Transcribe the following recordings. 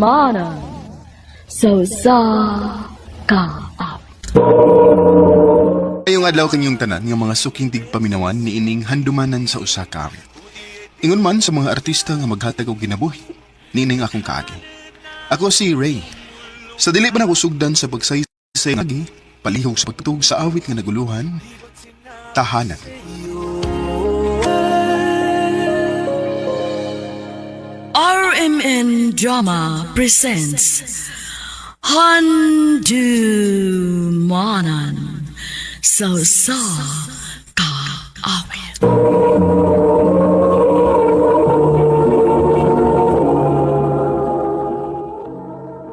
Handumanan sa usa ka awit. Ngayong adlaw kanyong tanan nga mga suking tigpaminawan niining handumanan sa usa ka awit. Ingon man sa mga artista nga maghatag og kinabuhi niining akong kaagi. Ako si Ray. Sa dili pa nako sugdan sa pagsaysay agi, palihog sa pagtug sa awit nga naguluhan, tahanan. RMN Drama presents Handumanan sa usa ka awit.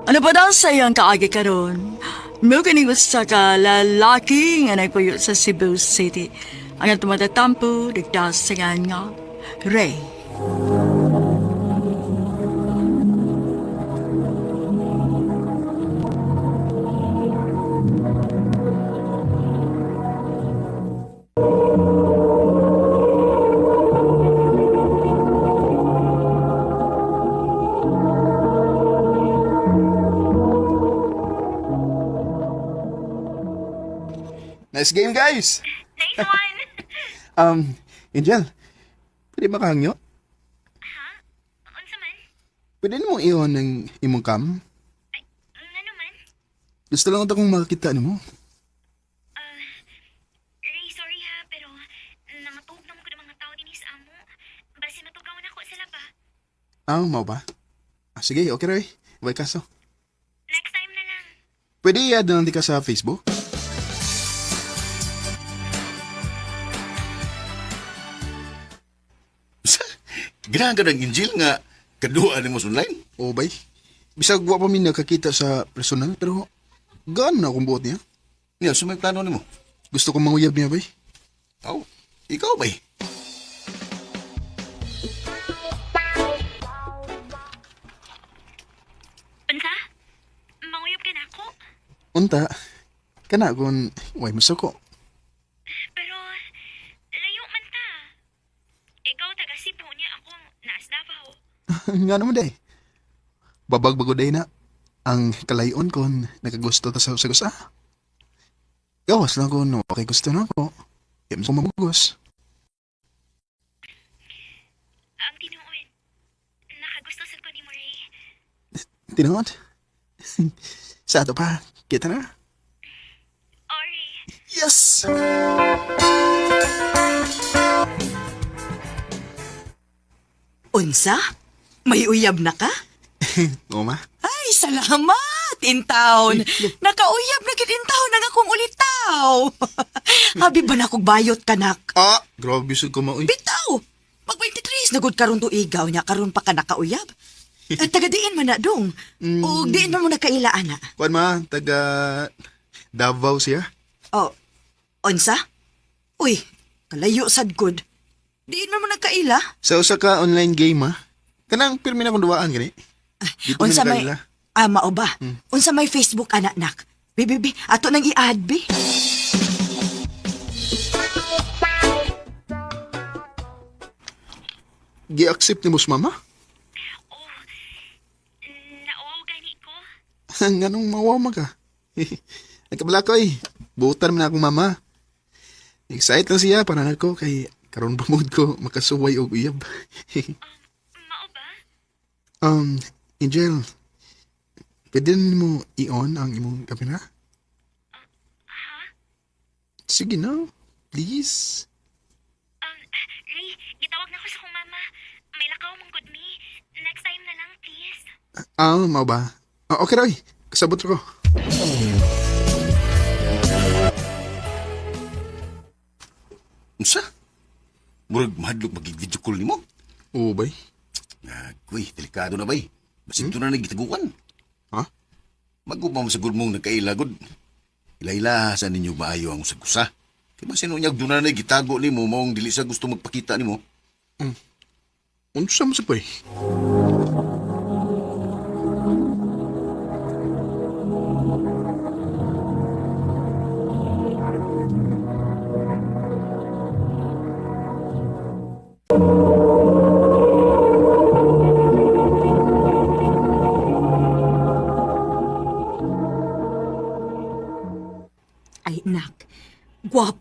Ano pa daw sa iyang kaagi karon? Mo kining usa ka lalaki nga nagpuyo sa Cebu City. Ang tumatatampo digdas sa nga Ray. Nice game, guys! Nice one! Angel, pwede ba kahangyo? Unsa man? Pwede mo iyon ng imong cam? Ay, ngano man? Gusto lang akong makakita nimo. Ray, sorry ha, pero nangatog na mo ko ng mga tao dinhi sa amo. Basin matugaw na ko sila ba? Ah, mao ba? Ah, sige, okay Ray. Bye kaso. Next time na lang. Pwede i-add na lang di ka sa Facebook? Ganahan ka ng Angel nga kaduha nimo sa online? Oo, bay. Bisag wa pa mi nakakita sa personal, pero gaan na akong buot niya. Niya, so may plano nimo. Gusto kong manguyab niya, bay. Aw, ikaw bay. Unsa? Manguyab ka na ako? Unta, kana kung way masuko. Pero, layo man ta. Ikaw taga Cebu niya ako naas Davao. Nga naman day. Babagbago day na. Ang kalayon kon nakagusto ta sa usa. Gawas lang kon okay gusto na ako. Di mo mamugos. Ang tinuod, nakagusto sa ko ni mo, Ray. Tinuod. Sa ato pa, kita na. Oh, Ray. Yes! Unsa? May uyab na ka? Oo ma. Ay, salamat, in town. Nakauyab na gid in town ang akong ulitaw. Habi ba na kog bayot kanak? Ah, grabe sud ko maoy. Bitaw! Pag 23 na gud karon tuigaw niya karon pa ka nakauyab. Taga diin man na dong. O diin man mo nakaila ana. Kuan ma, taga Davao siya. Oh, unsa? Uy, kalayo sad gud. Diin man mo nakaila. Sa usa ka online game ha. Kanang pirmi na kong duwaan gani. Dito mi Unsa may nakaila. Ah, mao ba? Unsa may Facebook anak nak? Bi bi bi, ato nang i-add bi. Gi-accept ni mo sa mama? Oh, nauwaw gani ko. Nganong mawaw man ka? Nagkabala ko eh. Buutan man akong mama. Excited lang siya para nako kay karon pa mood ko makasuway og uyab. Mao ba? um, Angel, pwede mo i-on ang imong kamera? Sige na, please. Ray, gitawag na ko sa kong mama. May lakaw mong good me. Next time na lang, please. Ah, mao ba? Ah, okay Roy, kasabot ko. Unsa? Murag mahadlok magig-video call nimo. Oo, bay. Agoy, delikado na bay. Basin hmm? Na nagitaguan. Ha? Magupa mo siguro mong nagkailagod. Ila-ila sa ninyo maayo ang usag-usa. Kaya basin unyag doon na gitago nimo maong dili sa gusto magpakita nimo. Unsa mo sa bay?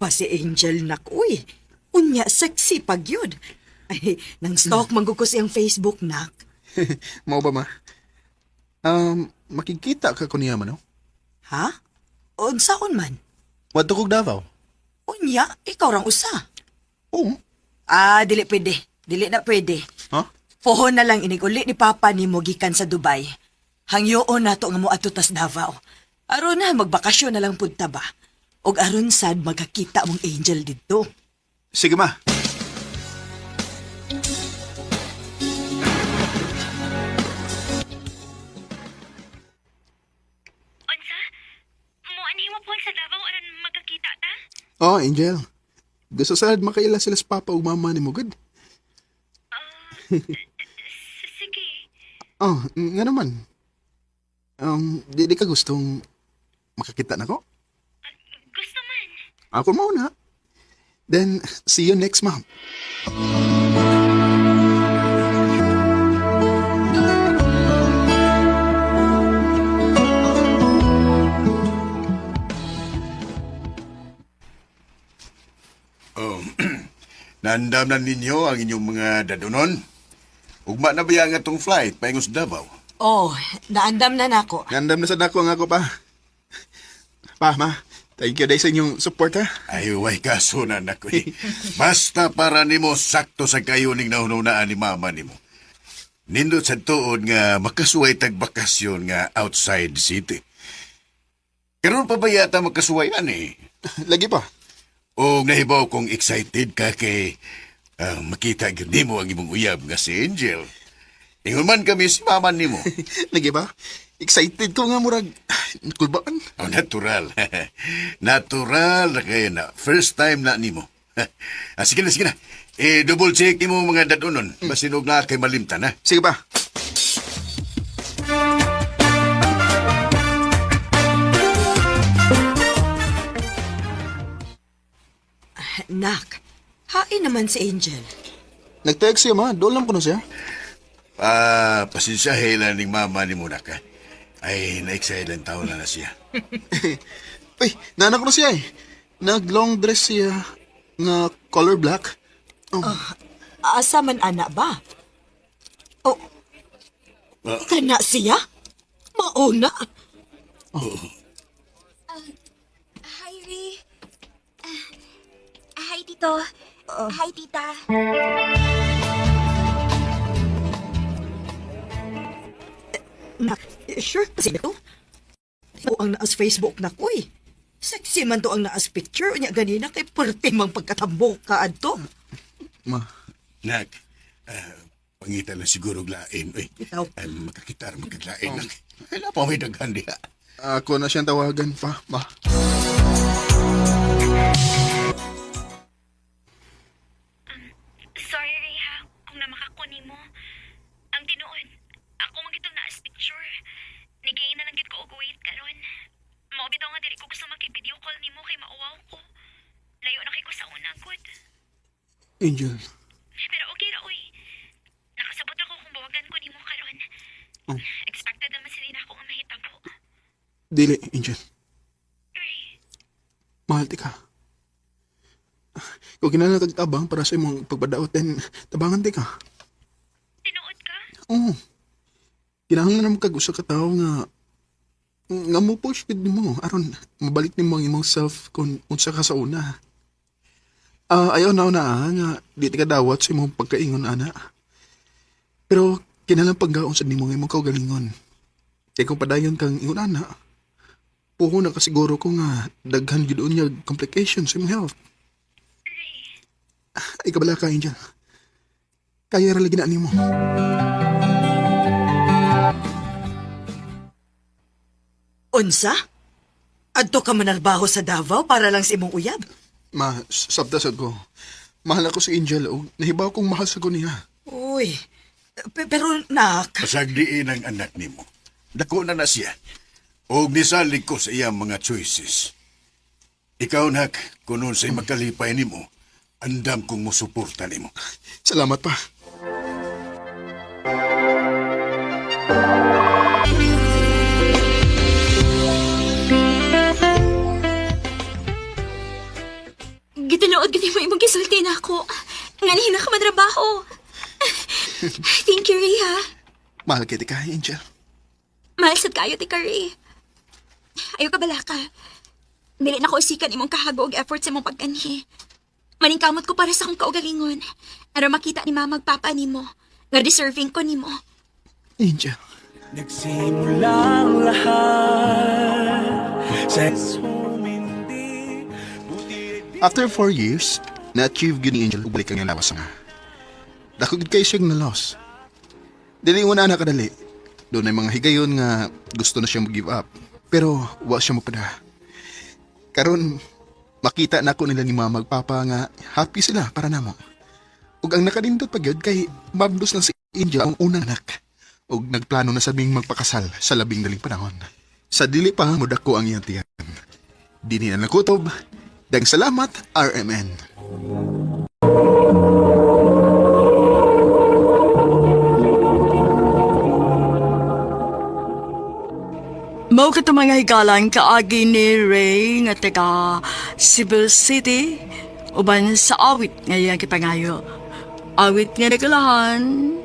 Gwapa si Angel nak, uy. Unya, sexy pag yun. Ay, nang stalk man gud ko siyang Facebook, nak. Mao ba, ma? Makikita ka ko niya man, no? Ha? Unsaon man? Wadto kog Davao. Unya, ikaw rang usa. Oo. Ah, dili pwede. Dili na pwede. Ha? Pohon na lang inig uli ni Papa nimo gikan sa Dubai. Hangyoon nato nga moadto tas Davao. Aron na magbakasyon na lang pud ta ba. Og aron sad magkakita mong Angel didto. Sige, ma. Unsa? Muanhi mo po sa Davao aron magkakita ta? Oh, Angel. Gusto sad makaila sila sa papa ug mama nimo gud. Sige. Oh, nga naman. Di ka gustong makakita nako? Gusto man. Ako mauna. Then, see you next month. Nandam na ninyo ang inyong mga dadunon. Ugma na ba ang atong flight paingon sa Davao? Oh, naandam na nako. Ngandam na sad nako ang ako pa. Pa, ma. Thank you dahil sa inyong support, ha? Ay, way kaso na nako eh. Basta para nimo sakto sa kayo ning nahununaan ni mama nimo. Nindot sa tuod nga makasuway tag bakasyon nga outside city. Karon pa ba yata makasuway ani? Lagi pa. O nahibaw kong excited ka kay makita gyud nimo ang imong uyab nga si Angel. Ingon man kami si mama nimo. Lagi ba? Excited ko nga murag kulbaan. Oh, natural. Natural na kayo na. First time na nimo. Sige na, sige na. Eh, double check nimo mga dadunon. Basinog na kay malimtan, ha? Sige pa. Nak, hain naman si Angel. Nag-text siya, ma. Doon lang ko na siya. Ah, pasensya lang ning mama ni na ka. Ay, na-excite lang taon na na siya. Uy, nanak ko na siya eh. Nag-long dress siya nga color black. Oh, Asa man ana ba? Oh, Ah. kana siya? Mauna. Hi, Ray. Hi, Tito. Hi, Tita. Nak, sure kasi ito. O ang naas Facebook na ko eh. Sexy man to ang naas picture niya ganina kay perte mang pagkatambok ka adto. Ma. Nak, pangita lang siguro glain. Uy, Ikaw. ay, makakita ra magkaglain. Nak. Ay, napamay daghan diha. Ako na siyang tawagan pa, ma. Sorry, Ray, ha, kung namakakuni mo. Ang tinuod, ako man gitong naas picture. Nigayin na lang gid ko og wait karon. Mao bitaw nga dili ko gusto maki-video call nimo kay mauwaw ko. Layo na kay ko sa una gud. Angel. Pero okay ra oy. Nakasabot ako kung bawagan ko nimo karon. Oh. Expected naman sila na ako ang mahitabo. Dili, Angel. Ray, Mahal ti ka. Kung kinahanglan kag tabang para sa imong pagbadaot, then tabangan ti ka. tinuod ka? Oo. Kinahanglan naman kag usa ka tawo nga nga mo push gid nimo aron mabalik nimo ang imong self kung unsa ka sa una. Ayaw na una nga di ti ka dawat sa imong pagkaingon ana. Pero kinahanglan paggaon sad nimo ang imong kaugalingon. Kay kung padayon kang ingon ana, puho na kasiguro ko nga daghan gyud unya complications sa imong health. Ray, Ay kabala ka, Angel. Kaya ra lagi na nimo. Unsa? Adto ka manarbaho sa Davao para lang sa imong uyab. Ma, sabta sad ko. Mahal ako si Angel o nahibaw kong mahal sa ko niya. Uy, pero nak, Pasagdiin ang anak nimo. Dako na na siya. Og nisalig ko sa iyang mga choices. Ikaw, nak, kunon sa'y makalipay nimo, andam kong musuporta nimo. Salamat pa. Tinuod gid mo imong gisulti nako. Nga na ka matrabaho. Thank you, Ray, ha. Mahal kita ka, Angel. Mahal sad kayo ti ka, Ray. Ayaw ka balaka. Dili na ko usikan imong kahago og effort sa imong pagkanhi. Maningkamot ko para sa akong kaugalingon. Aron makita ni mama ug papa nimo. Nga deserving ko nimo. Angel. Nagsimula ang lahat sa humindi. After 4 years, na-achieve gyud ni Angel ug balik ang iyang lawas nga. Dako gid kay siyang na-loss. Dili una na kadali. Doon ay mga higayon nga gusto na siya mag-give up. Pero wa siya mapada. Karon makita nako nila ni mama ug papa nga happy sila para namo. Ug ang nakanindot pa gyud kay mabdos na si Angel ang unang anak. Ug nagplano na sabing magpakasal sa labing daling panahon. Sa dili pa modako ang iyang tiyan. Dini na nakutob. Dang salamat, RMN. Mao kato mga higalan kaagi ni Ray nga taga Cebu City uban sa awit nga iyang gipangayo. Awit nga nagulahan,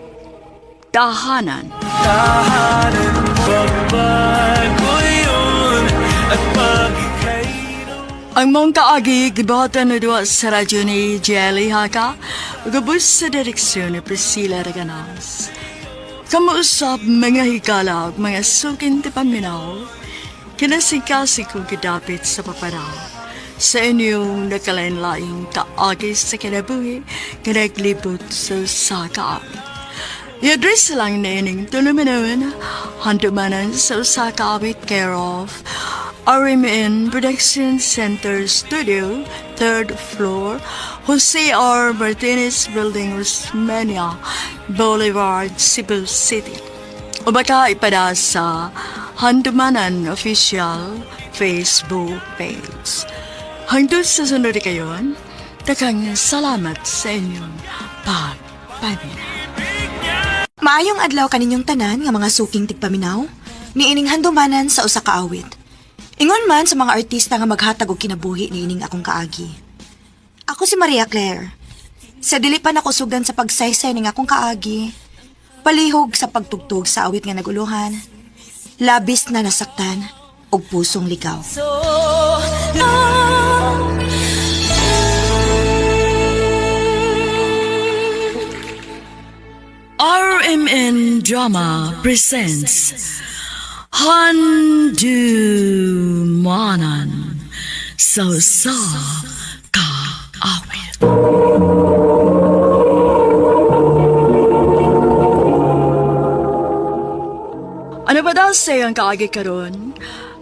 tahanan. Tahanan pagbago yun at pag ika'y Ang mong kaagi gibuhatan na duwa sa radyo ni Jelly Haka ug sa direksyon ni Priscilla Reganas. Kamuusap mga higala ug mga sukin ti paminaw, kinasikasi kong gidapit sa paparaw. Sa inyong nakalain-laing kaagi sa kinabuhi, kinaglibot sa usa ka awit. I-address lang na ining tulumanon, handumanan sa usa ka awit care of RMN Production Center Studio, third floor, Jose R. Martinez Building, Osmeña Boulevard, Cebu City. O baka ipada sa Handumanan Official Facebook page. Hangtod sa sunod kayon, takang salamat sa inyong pagpaminaw. Maayong adlaw kaninyong tanan nga mga suking tigpaminaw, niining handumanan sa usa ka awit. Ingon man sa mga artista nga maghatag og kinabuhi niining akong kaagi. Ako si Maria Claire. Sa dili pa nakusugan sa pagsaysay ning akong kaagi, palihog sa pagtugtog sa awit nga naguluhan, labis na nasaktan og pusong ligaw. RMN Drama presents Handumanan sa sa kaawit. Ano ba daw sa iyong kaagi karon?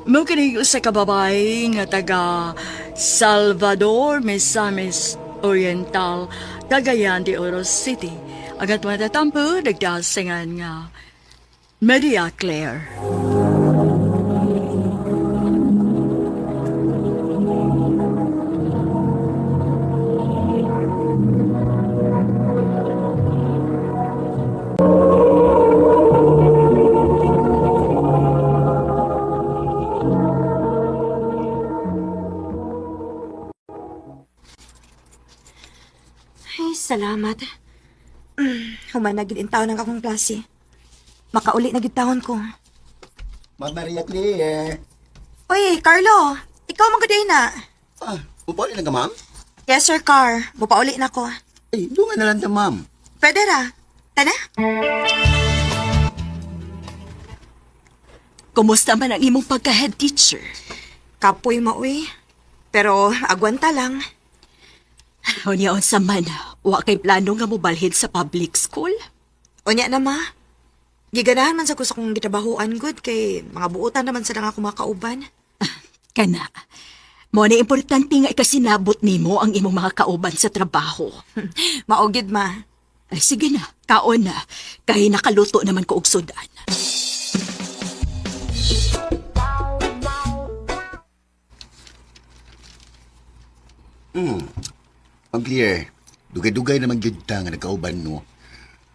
Mo kini usa ka babae nga taga Salvador, Misamis Oriental, Cagayan de Oro City. Agat matatampo, nagdasingan nga Maria Claire. Ay, salamat. Human na gid in taon ang akong klase. Makauli na gid taon ko. Ma'am Maria Claire. Oy, Carlo, ikaw man gud na. Ah, upauli na ka, ma'am? Yes, sir, Car. Mupauli na ko. Ay, dungan na lang ta, ma'am. Pwede ra. Tana? Kumusta man ang imong pagka-head teacher? Kapoy mauy. Pero agwanta lang. Unya unsa man, wa kay plano nga mobalhin sa public school? Unya na ma. Giganahan man sa ko sa kong gitrabahoan good kay mga buotan naman sa nga kumakauban. Kana. Mo na importante nga ikasinabot nimo ang imong mga kauban sa trabaho. Maugid ma. Ay, sige na, kaon na. Kay nakaluto naman ko og sudan. Ma'am Claire, dugay-dugay naman gyud ta nga nagkauban, no?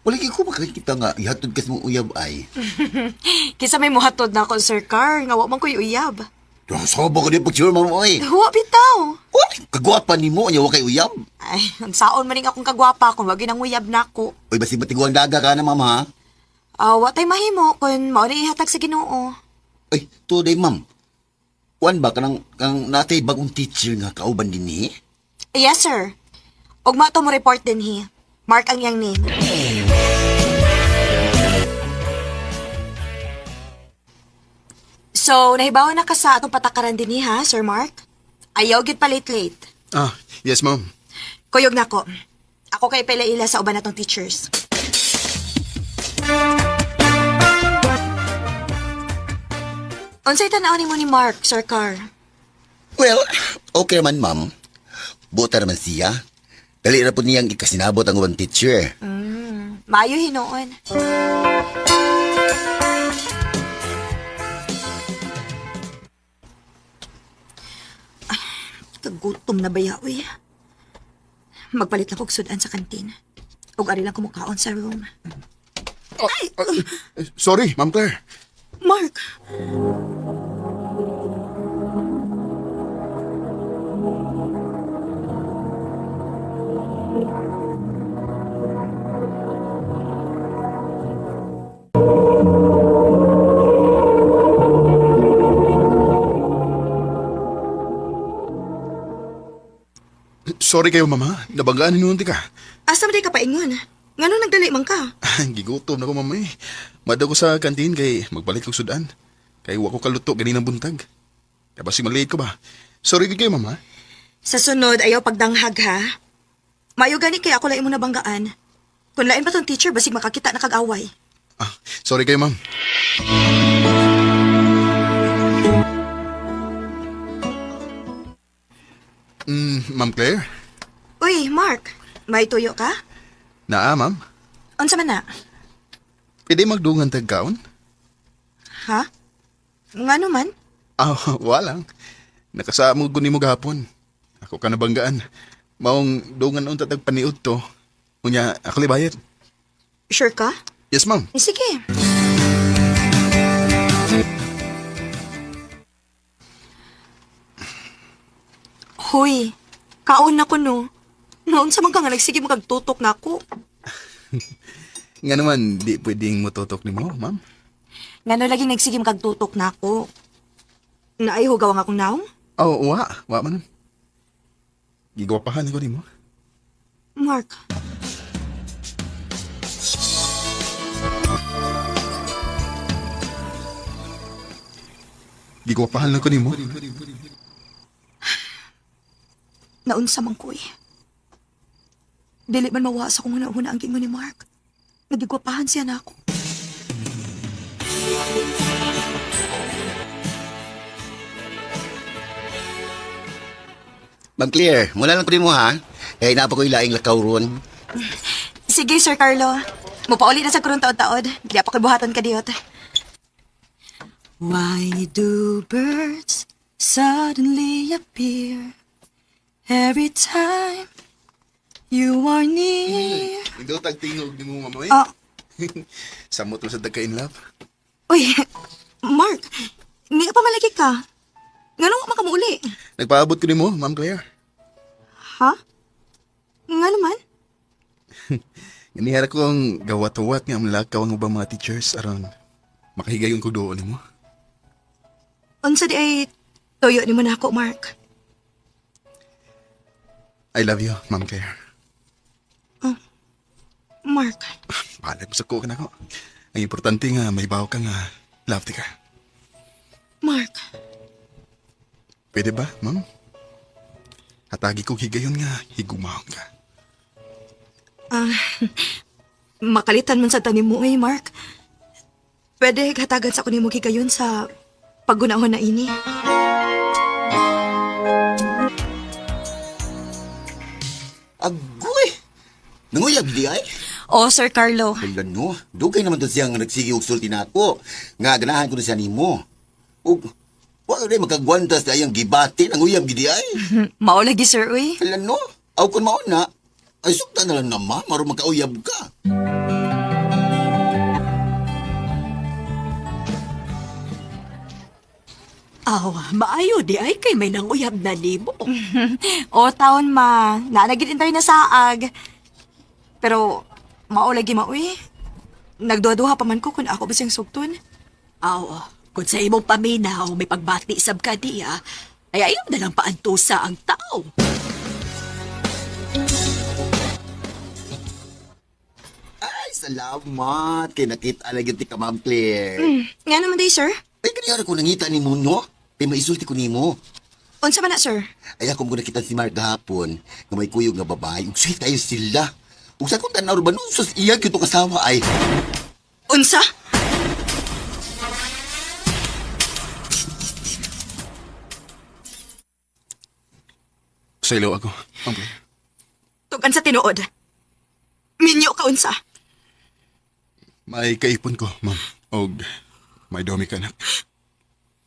Wala kay ko makakita nga ihatod kas mong uyab ay. Kisa may muhatod na ako, Sir Car, nga wa man ko'y uyab. Sobo ko di picture, ma'am, oy. Huwa bitaw. Uy, kagwapa ni mo, anya wa kay uyab. Ay, ang saon man ning akong kagwapa kung wag ginang uyab nako. Uy, basig matiguang daga ka na, ma'am, ha? Ah, wa tay mahimo kun mao na ihatag sa Ginoo. Ay, tuday, ma'am. Kuan ba, kanang, kang natay bagong teacher nga kauban din ni? Yes, sir. Ugma to mo report din hi. Mark ang iyang name. So, nahibaw na ka sa atong patakaran din ha, Sir Mark? Ayaw gid pa late-late. Ah, yes, ma'am. Kuyog na ko. Ako kay pela-ila sa uban natong teachers. Unsay tan-aw nimo ni Mark, Sir Carr? Well, okay man, ma'am. Buta naman siya. Dali ra po niyang ikasinabot ang ubang teacher. Maayo hinuon. Ay, kagutom na baya, uy. Magpalit lang kog sudan sa kantin. Ug ari lang kumukaon sa room. Ay, Eh, sorry, Ma'am Claire. Mark! Sorry kayo, mama. Nabanggaan ni ka. Asa man di ka paingon? Ngano nagdali man ka? Gigutom na ko, mama eh. Madaw ko sa kantin kay magbalik kog sudan. Kay wa ko kaluto ganinang buntag. Kaya basig malate ko ba? Sorry gid kayo, mama. Sa sunod, ayaw pagdanghag ha. Maayo gani kay ako lang imo nabanggaan. Kung lain pa tong teacher, basig makakita na kag-away. Ah, sorry kayo, ma'am. Ma'am Claire? Uy, Mark, may tuyo ka? Naa, ma'am. Unsa man na? Pwede magdungan tagkaon? Ha? Ngano man? Ah, wala lang. Nakasamog ko nimo gahapon. Ako ka nabanggaan. Maong dungan unta tag paniud to. Unya, ako libayad. Sure ka? Yes, ma'am. Eh, sige. Hoy, kaon na ko no. Noon sa man ka nga nagsige magtutok na ako. Nga naman, di pwedeng mototok nimo, ma'am. Ngano lagi nagsige magtutok na ako. Naay hugaw ang akong naong? Oh, wa. Wa man. Gigwapahan ko nimo. Mark. Gigwapahan lang ko nimo. Naunsa man ko eh. Dili man mawa sa kung una-una ang gingon ni Mark. Nagigwapahan siya na ako. Ma'am Claire, muna lang ko din mo ha. Kaya inapa ko yung laing lakaw ron. Sige, Sir Carlo. Mupauli na sa kurong taod-taod. Di pa ko'y buhaton ka diyot. Why do birds suddenly appear every time you are near? Hindi tag tingog nimo, ma'am. Eh. Ah, Samot mo sa dagka in love. uy, Mark, hindi ka pa malagi ka. Ngano ka makamuuli? Nagpaabot ko nimo, Ma'am Claire. Ha? Nga naman? Ganihara ko ang gawat-wat nga malakaw ang ubang mga teachers aron makahigayon ko doon nimo. Unsa di ay tuyo ni mo na ako, Mark. I love you, Ma'am Claire. Mark, Balag mo sa kuha na ko. Ang importante nga may bawo ka nga love ti ka. Mark, Pwede ba, ma'am? Hatagi ko higayon nga higumahon ka. makalitan man sa tanim mo eh, Mark. Pwede hatagan sa kunin mo gigayon sa paggunahon na ini. Agoy! Nanguyab di ay? Oh, Sir Carlo. Wala no, dugay naman to siya nga nagsige og sulti na ako. Nga ganahan ko na siya nimo. Ug wa rin makagwanta sa iyang gibati nanguyab gidi ay. Mao lagi, sir, uy. Hala no, aw kun mao na, ay sugta na lang naman, maron makauyab ka. Aw, maayo di ay kay may nanguyab na nimo. O taon ma, naanagid tayo na saag. Pero mao lagi maoy. Nagduha-duha pa man ko kung ako ba siyang sugton. Aw, kung sa imong paminaw may pagbati sab ka diya, ay ayaw na lang paantusa ang tao. Ay, salamat. Kay nakita lagi ti ka, Ma'am Claire. Nga naman day, sir. Ay, kaniya ko nangita ni mo, no? Kay maisulti ko nimo. Unsa man na, sir? Ay, ako mo nakita si Mark gahapon nga may kuyog nga babae. Ug sweet kayo sila. Ug sa akong tanaw ba, no, sus, iya kito kasawa ay. Unsa? Sa ilo ako, Ma'am Claire. Tugan sa tinuod. Minyo ka unsa? May kaipon ko, ma'am. Og may domi ka anak.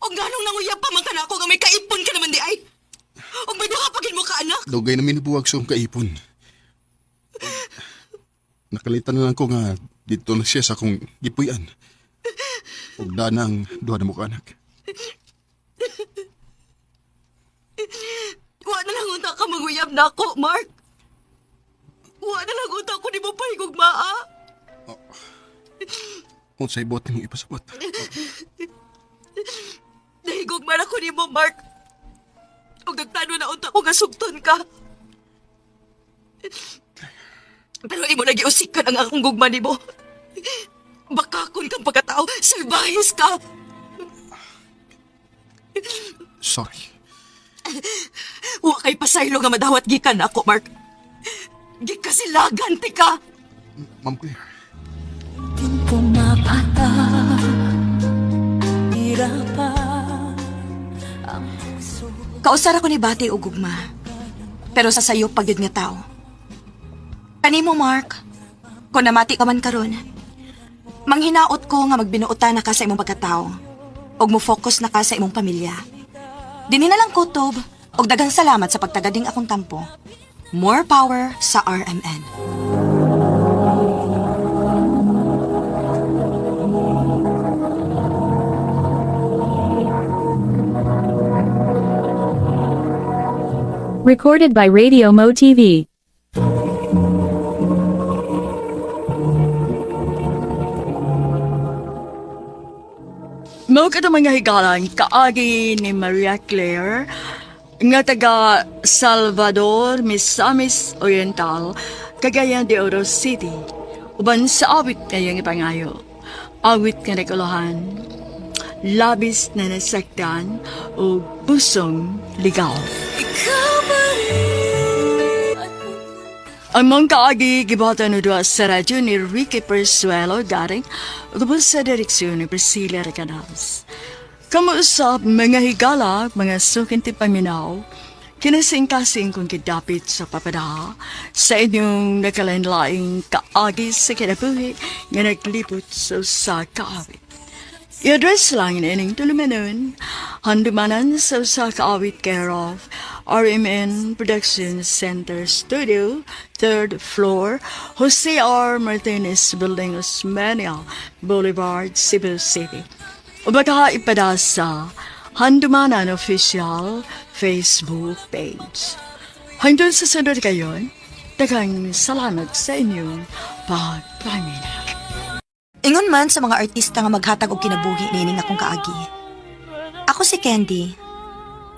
O nganong nanguyab pa man ka na ako nga may kaipon ka naman di ay? Og may duha pa gid mo ka anak? Dugay na minubuwag sa akong kaipon. Nakalitan na lang ko nga dito na siya sa akong gipuy-an. Og dana ang duha na mo ka anak. Wa na lang unta ka manguyab na ako, Mark. Wa na lang unta ko ni mo pahigugmaa. Kung sa ibot nimo ipasabot. Nahigugma na ko nimo, Mark. Ug nagplano na unta ko nga sugton ka. Pero imo lagi usikan ang akong gugma nimo. Bakakon kang pagkatao, salbahis ka. Sorry. Wa kay pasaylo nga madawat gikan ako, Mark. Gikasilagan ti ka. Ma'am Claire. Kausar ako ni Bati og gugma. Pero sa sayo pagyud nga tao. Kanimo Mark, kung namati ka man karon, manghinaot ko nga magbinuotan na ka sa imong pagkatao ug mo-focus na ka sa imong pamilya. Dinhi na lang kutob ug daghang salamat sa pagtagading akong tampo. More power sa RMN. Recorded by Radio Mo TV. Mao kadto mga higalan kaagi ni Maria Claire nga taga Salvador, Misamis Oriental, Cagayan de Oro City. Uban sa awit ngayong ipangayo. Awit nga naguluhan, labis na nasaktan o pusong ligaw. Ang mga kaagi gibatan na duha sa radyo ni Ricky Persuelo garing ug sa direksyon ni Priscilla Recanals. Kamuusap mga higala, mga sukinti paminaw, kinasing-kasing kong kidapit sa papada sa inyong nakalanlaing kaagi sa kinabuhi nga naglibot sa usa ka awit. I-address lang ining tulumanon, handumanan sa usa ka awit care of RMN Production Center Studio, third floor, Jose R. Martinez Building, Osmeña Boulevard, Cebu City. O baka ipada sa Handumanan Official Facebook page. Hanggang sa sunod kayon, daghang salamat sa inyong pagpaminaw. Ingon man sa mga artista nga maghatag og kinabuhi niining akong kaagi. Ako si Candy.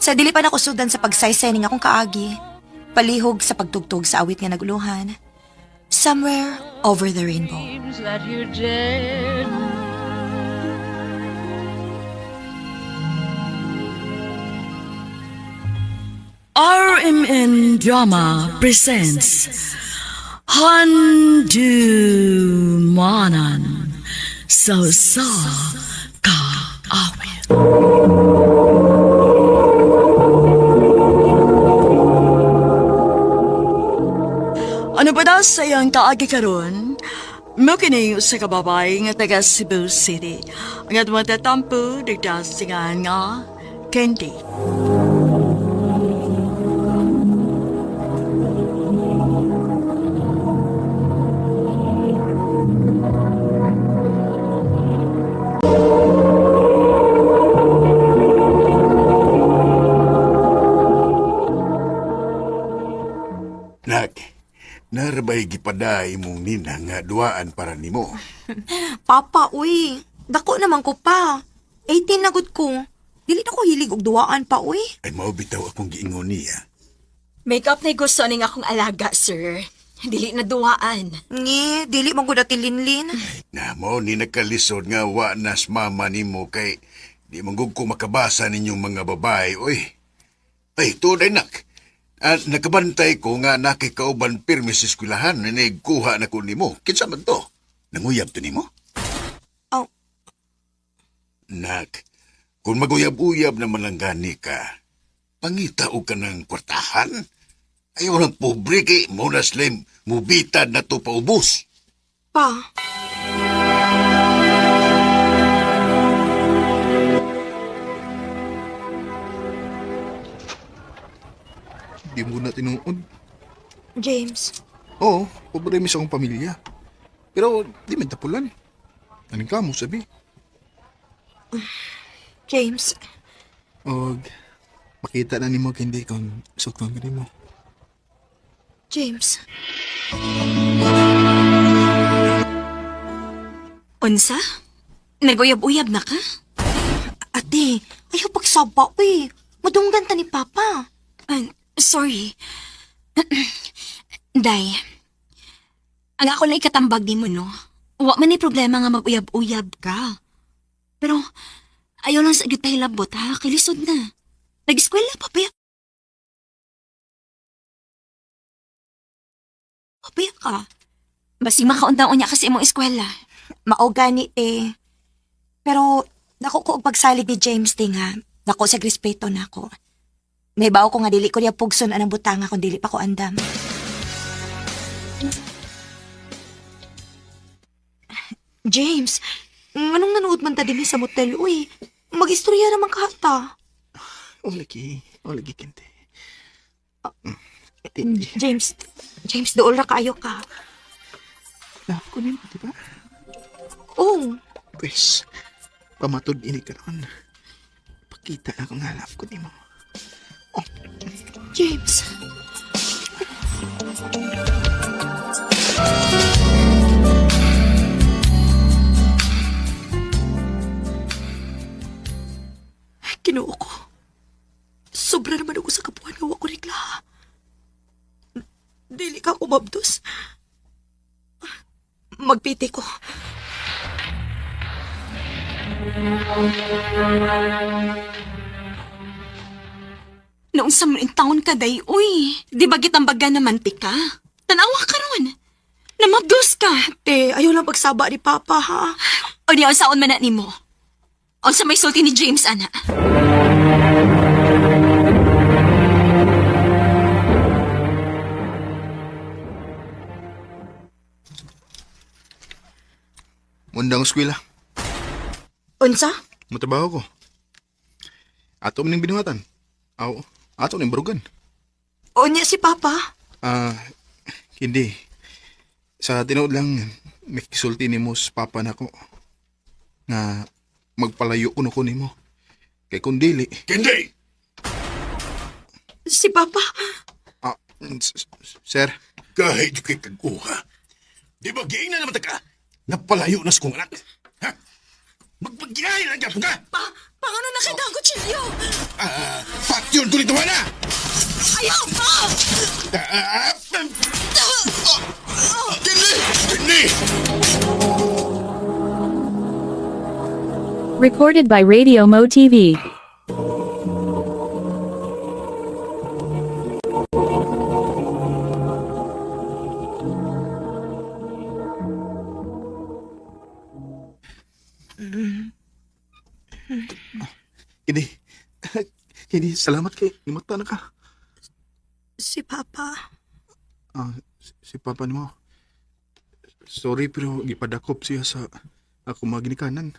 Sa dili pa nakusudan sa pagsaysay ning akong kaagi, palihog sa pagtugtog sa awit nga naguluhan. Somewhere over the rainbow. RMN Drama presents Handumanan sa sa kaawit. Ano ba daw sa iyang kaagi karon? Mo kini usa ka babae nga taga Cebu City. Ang atong tatampo nagdasingan nga Candy. ba'y gipada imong nina nga duaan para nimo? Papa, uy. Dako naman ko pa. 18 na gud ko. Dili na ko hilig og duwaan pa, uy. Ay mao bitaw akong giingon niya. Make-up na gusto ning akong alaga, sir. Dili na duwaan. Ngi, dili man gud ati Linlin. Na mao ni nakalisod nga wa nas mama nimo kay di man gud ko makabasa ninyong mga babae, oy. Ay, tuod ay nak. At nakabantay ko nga nakikauban pirmi sa eskwelahan na nagkuha na ko nimo. Kinsa man to? Nanguyab to nimo? Oh. Nak, kung maguyab-uyab naman lang gani ka, pangita og ka ng kwartahan. Ayaw ng pobre kay mo na slim, mubitad na to paubos. Pa. Di mo na tinuod. James. Oo, pobre mi sa akong pamilya. Pero di man tapulan. Anong ka mo sabi? James. Og makita na nimo kindi kung sukton ka nimo. James. Unsa? Naguyab-uyab na ka? Ate, ayaw pagsaba, uy. Madunggan ta ni Papa. Ah, sorry. Day, ang ako lang ikatambag ni mo, no? Wa man ni problema nga mag-uyab-uyab ka. Pero, ayaw lang sa gyud pahilabot, ha? Kilisod na. Nag-eskwela pa, pa. Pabaya ka. Basig makaundang unya kasi imong eskwela. Mao gani, te. Pero, dako ko og pagsalig ni James, te nga. Dako sa respeto nako. Nahibaw ko nga dili ko niya pugson anang butanga kung dili pa ko andam. James, anong nanood man ta dinhi sa motel, uy? Mag-istorya naman ka ta. O lagi, o lagi kindi. James, James, dool ra kaayo ka. Love ko nimo, di ba? Oh, Pwes, pamatod ini karon. Pakita na akong love ko nimo. James. Kinuo ko. Sobra naman ako sa kapuhan nga wa ko regla. Dili ka kumabdos. Magpiti ko. Noong sa taon ka, day, uy. Di ba gitambagan naman ti ka? Tanawa ka ron. Namabdos ka. Te, ayaw lang pagsaba ni Papa, ha? O di, unsaon man na nimo? Unsa may sulti ni James, ana? Mundang eskwela. Unsa? Matrabaho ko. Ato ning binuhatan. Aw, ato ning barugan. Unya si Papa? Ah, hindi. Sa tinuod lang, may kisulti nimo sa papa nako. Nga magpalayo kuno ko nimo. Kay kung dili, Kindi! Si Papa? ah, sir, Kahit kay kaguha. Di ba giingnan naman ta ka? Napalayo na sa kong anak. Ha? Magpagyahay lang ka! Pa, paano nakita ang kutsilyo? Ah, patyon ko nito na! Ayaw pa! Ah, ah, ah, Kindi! Kindi! Recorded by Radio Mo TV. hindi. Hindi, salamat kay nimata na ka. Si Papa? Ah, si papa nimo. Sorry pero gipadakop siya sa ako maginikanan.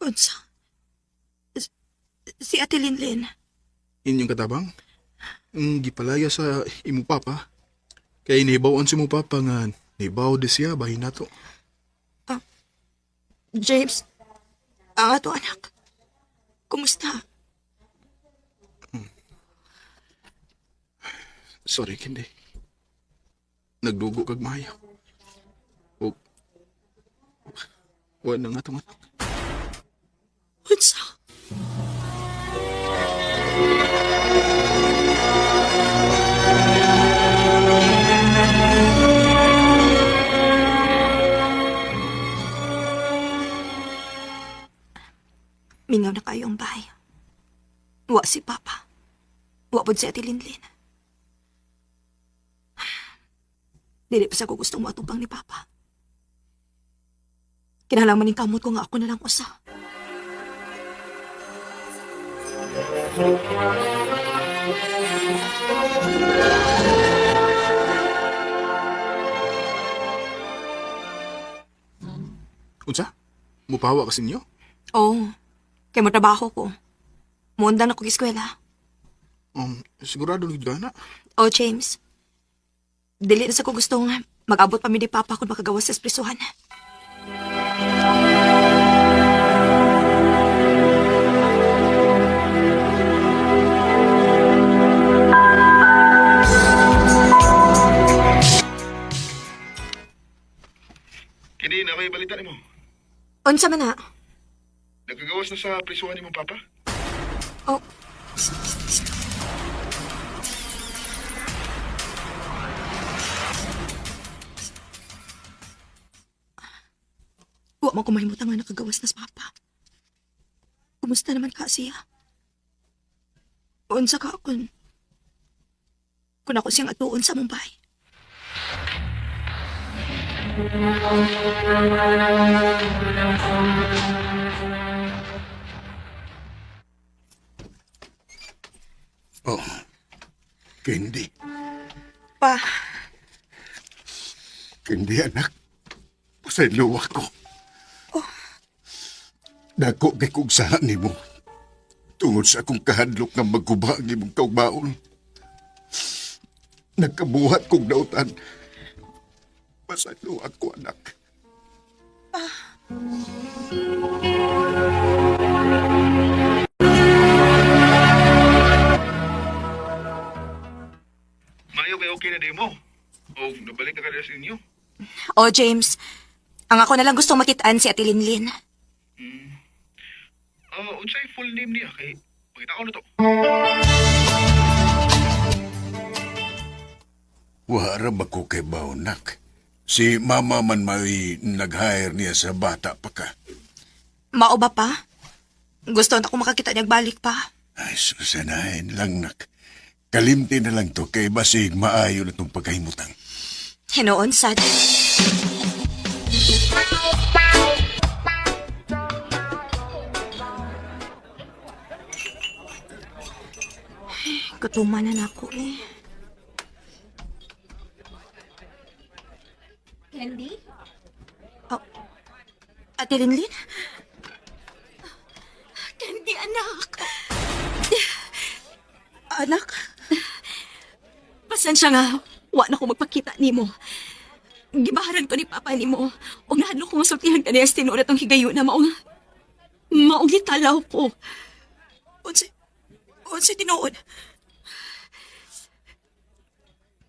Unsa? Si Ate Linlin? Inyong katabang? Ang gipalaya sa imo papa. Kay nibaw-an si mo papa nga nibaw di siya bahin nato. James, ang ato anak. Kumusta? Sorry, Kindi. Nagdugo kag maayo. O, wala na nga itong anak. Unsa? Mingaw na kayo ang bahay. Wa si Papa. Wa pod si Ate Linlin. Dili pa sa ko gustong moatubang ni Papa. Kinahanglan man ning kamot ko nga ako na lang usa. Unsa? Mupahawa ka sa inyo? Oo. Kay mo trabaho ko. Muundang na ko eskwela. Sigurado na gid ka na. Oh, James. Dili na sa ko gustong mag-abot pa mi ni Papa kung makagawas sa espresuhan. Kini na kayo balita nimo. Unsa man na? Nagkagawas na sa prisuhan ni mong papa? Oh. Wa man ko mahimutang nga nakagawas na sa Papa. Kumusta naman ka siya? Unsa ka kun ako siyang atuon sa Mumbai. Oh, Candy. Pa, Candy, anak. Pasaylo ako. Oh. Dako kay kong sala nimo. Tungod sa akong kahadlok nga magguba ang imong kaugmaon. Nagkabuhat kong dautan. Pasaylo ako, anak. Mayo kay okay na di mo. O, nabalik na ka sa inyo. Oh, James. Ang ako na lang gustong makitaan si Ate Linlin. Unsay full name niya kay pakita ko na to. Wala ba ko kay Baunak? Si mama man may nag-hire niya sa bata pa ka. Mao ba pa? Gusto na ko makakita niyang balik pa. Ay, susanahin lang, nak. Kalimti na lang to kay basig maayo na itong pagkahimutang. Hinoon, sad. Gutuman na nako eh. Candy? Oh, Ate Linlin? Candy, anak! Anak? Pasensya nga, wa na ko magpakita nimo. Gibaharan ko ni Papa nimo. Ug nahadlok ko masultihan ka niya sa tinuod atong higayuna maong maong gitalaw ko. Unsa tinuod?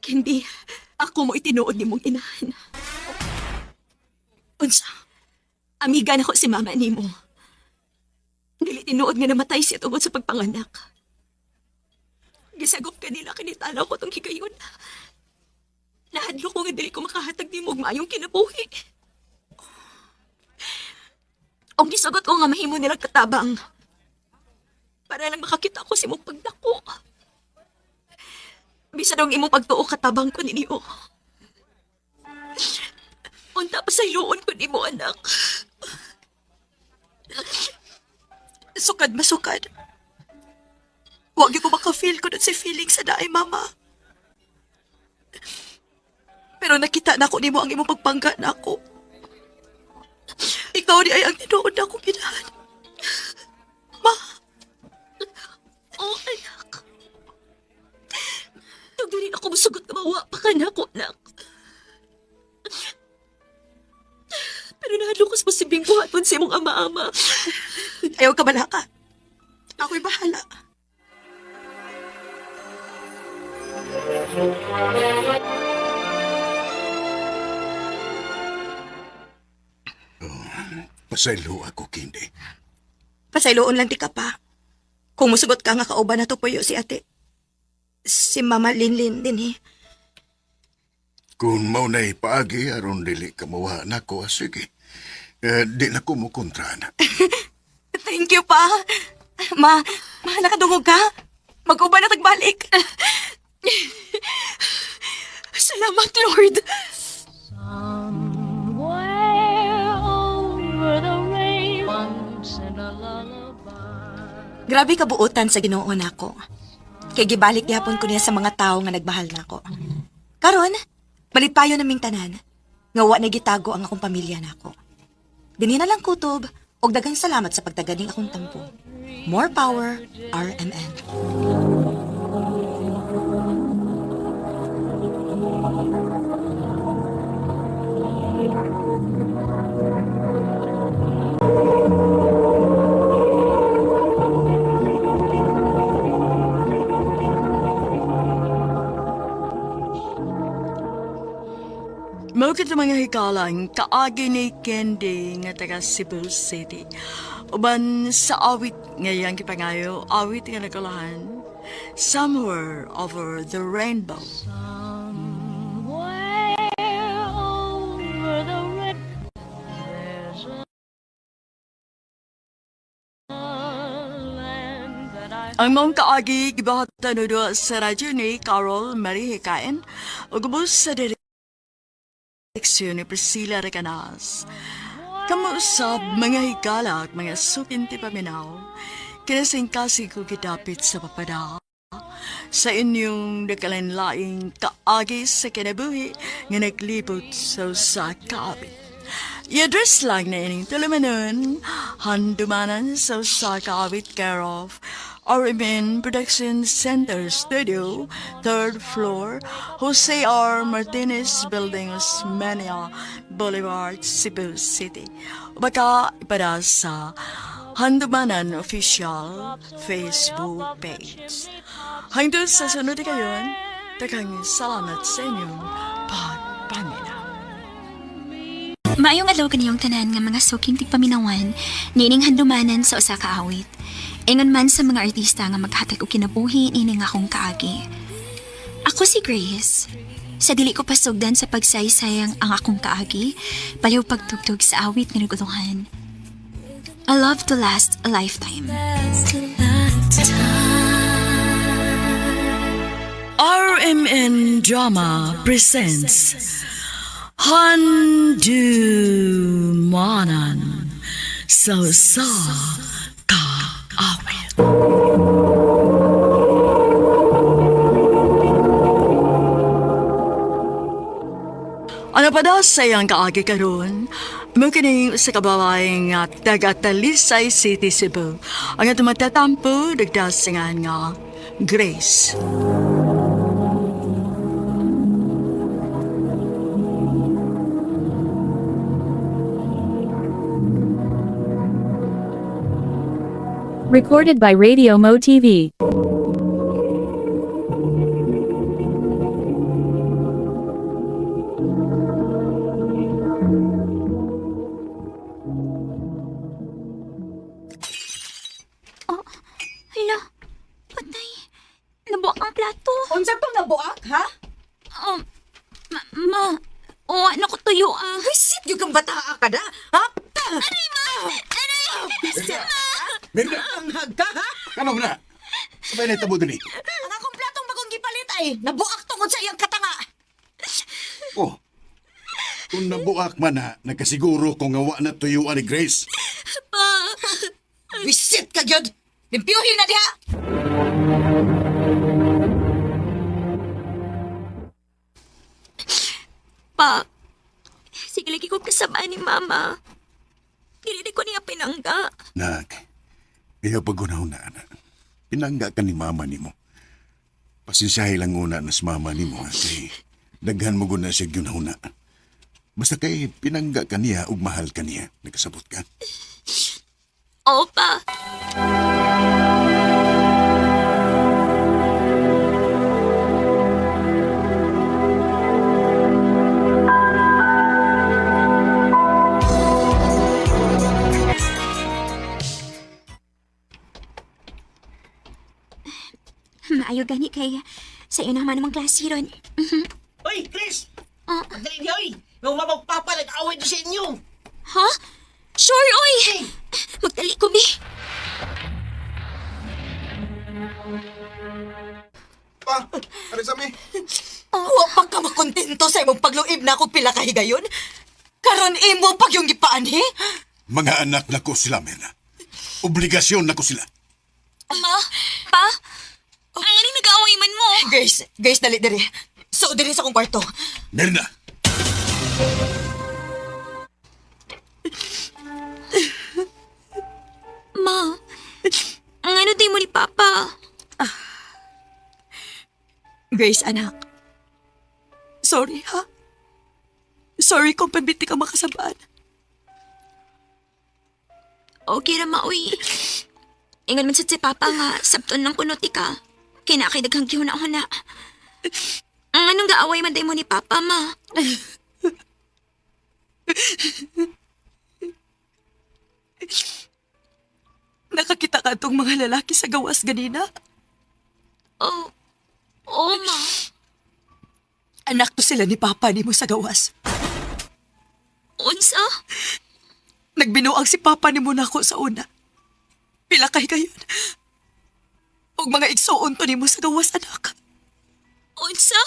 Candy, ako mo itinuod nimong inahan. Unsa? Amiga na ko si mama nimo. Dili tinuod nga namatay siya tungod sa pagpanganak. Gisagop kanila kinitalaw ko tong higayon. Nahadlok ko nga dili ko makahatag nimo og maayong kinabuhi. Ang gisagot ko nga mahimo nilang katabang. Para lang makakita ko sa imong pagdako. Bisan ang imong pagtuo katabang ko ninyo. Unta pa sa iluon ko nimo, anak. Sukad masukad. Wag ko maka-feel ko si feeling sa daay, mama. Pero nakita na ko nimo ang imong pagpangga na ako. Ikaw di ay ang tinuod na akong ginahan. Ma, Oh, anak. Tug dili ako musugot nga mawa pa ka na ako, anak. Pero nahadlok ko sa posibleng buhaton sa imong ama-ama. Ayaw ka balaka. Ako'y bahala. Pasaylo ako, Kindi. Pasayloon lang ti ka pa. Kung musugot ka nga kauban na to puyo si ate. Si Mama Linlin din eh. Kung mao na'y paagi, aron dili ka mawa nako, ah, sige. Eh, di na ko mo kontra na. Thank you pa. Ma, ma, nakadungog ka. Mag-uban na tagbalik. Salamat, Lord. Grabe kabuotan sa Ginoo nako. Kay gibalik gyapon ko niya sa mga tawo nga nagmahal nako. Karon, malipayo naming tanan nga wa na gitago ang akong pamilya nako. Dinhi na lang kutob og daghang salamat sa pagtaganing akong tampo. More power, RMN. Mao kito mga hikalang kaagi ni Candy nga taga Cebu City. Uban sa awit nga iyang gipangayo, awit nga nagkulahan, Somewhere Over the Rainbow. Ang mong kaagi gibahatan udo sa radyo ni Carol Marie Hikain ug ubos sa direksyon ni Priscilla Recanas. Kamuusab mga higala at mga sukinti paminaw, kinasingkasig ko gidapit sa papada. Sa inyong nagkalanlaing kaagi sa kinabuhi nga naglibot sa usa ka awit. I-address lang na ining tulumanon, handumanan sa usa ka awit care of RMN Production Center Studio, third floor, Jose R. Martinez Building, Osmeña Boulevard, Cebu City. O baka ipada sa Handumanan Official Facebook page. Hanggang sa sunod kayon, daghang salamat sa inyong pagpaminaw. Maayong adlaw kaniyong tanan nga mga suking tigpaminawan niining handumanan sa usa ka awit. Ingon man sa mga artista nga maghatag og kinabuhi niining akong kaagi. Ako si Grace. Sa dili ko pasugdan sa pagsaysayang ang akong kaagi, baliw pagtugtog sa awit nga naguluhan. A love to last a lifetime. RMN Drama presents Handumanan sa sa kaawit. Ano pa daw sa iyang kaagi karon? Mo kini sa kababaeng nga taga Talisay City, Cebu. Ang atong matatampo, nagdasingan nga Grace. Recorded by Radio Mo TV. Hala, patay. Nabuak ang plato. Unsa tong nabuak, ha? Ma, oh, ano ko tuyo ah. Visit yung kang bataa ka na, ha? Aray, ma! Aray! Mirna, Ang hagka, ha? ano na? Sabay na itabo din eh. Ang akong platong bagong gipalit ay nabuak tungod sa iyang katanga. Oh, kung nabuak man na, nagkasiguro kung nga wa na tuyuan ni Grace. Visit ka gyud. Limpyuhin na diha. Pa, sige lagi ko kasama ni Mama. Dili ko niya pinangga. Nak, iyo pagunaw na, anak. Pinangga ka ni mama nimo. Pasensyahe lang una na sa mama nimo, ha, kay daghan mo guna siya ginahuna. Basta kay pinangga ka niya ug mahal ka niya. Nagkasabot ka. Oo, pa. Maayo gani kay sa iyo naman namang klase ron. Oy, Chris! Ah. Pagdali niya, oy! Yung mama ug papa nag-away doon sa inyo! Ha? Sure, oy! Magdali ko, bi. Pa, ano sa mi? Wa pa ka makontento sa imong pagluib na ako pila ka higayon. Karon imo pag yung gipaanhi. Mga anak na ko sila, Mirna. Obligasyon na ko sila. Ma, pa, ang ano nag-aaway man mo? Grace, Grace dali diri. So diri sa akong kwarto. Mirna! Ma, ang ano di mo ni Papa? Grace, anak. Sorry, ha? Sorry kung pabiti ka makasabaan. Okay ra ma, uy. Ingon man sad si Papa nga, sabton lang kuno ti ka. Kaya na kay daghang gihuna-huna. Ang anong gaaway man day mo ni Papa, ma? Nakakita ka itong mga lalaki sa gawas ganina. Oh, oh, ma. Anak to sila ni Papa ni mo sa gawas. Unsa? Nagbinuang si Papa ni mo nako sa una. Pila kay kayon. Og mga igsuon to nimo sa gawas, anak. Unsa?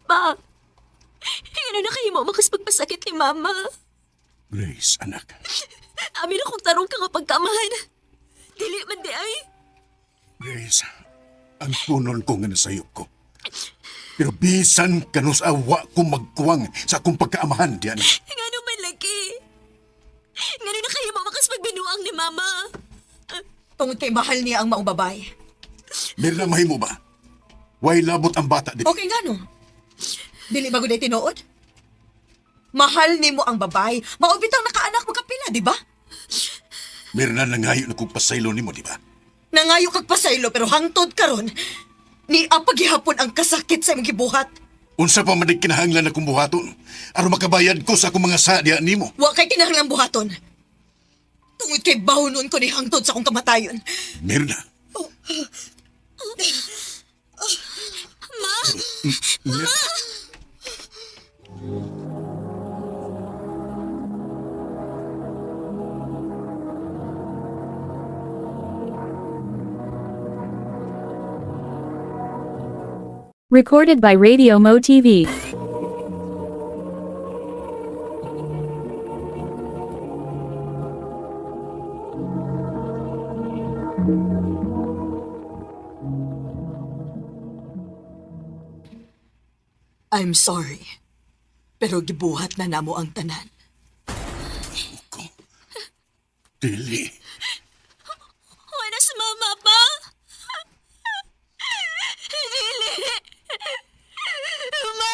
Pa, ano na kayo mo makaspagpasakit ni Mama? Grace, anak. Amin akong tarong ka kapag kamahan. Dili man di ay. Grace, ang tunon ko nga nasayop ko. Pero bisan kanus awa ko magkuwang sa akong pagkaamahan diyan. Ngano man lagi. Ngano na kayo mo makaspagbinuang ni Mama? Tungod kay mahal niya ang maong babae. Mirna, mahimo ba? Way labot ang bata di. Okay nga no. Dili ba gud ay tinuod? Mahal nimo ang babae. Mao bitang nakaanak mo kapila, di ba? Mirna, nangayo na kong pasaylo nimo, di ba? Nangayo kag pasaylo pero hangtod karon ni apagihapon ang kasakit sa imong gibuhat. Unsa pa man kinahanglan na kong buhaton aron makabayad ko sa akong mga sadya nimo. Wa kay kinahanglang buhaton. Tungod kay bahonon ko ni hangtod sa akong kamatayon. Mirna. Ma! Mirna. Recorded by Radio Mo TV. I'm sorry. Pero gibuhat na namo ang tanan. Dili. Wala si Mama pa! Dili! Ma!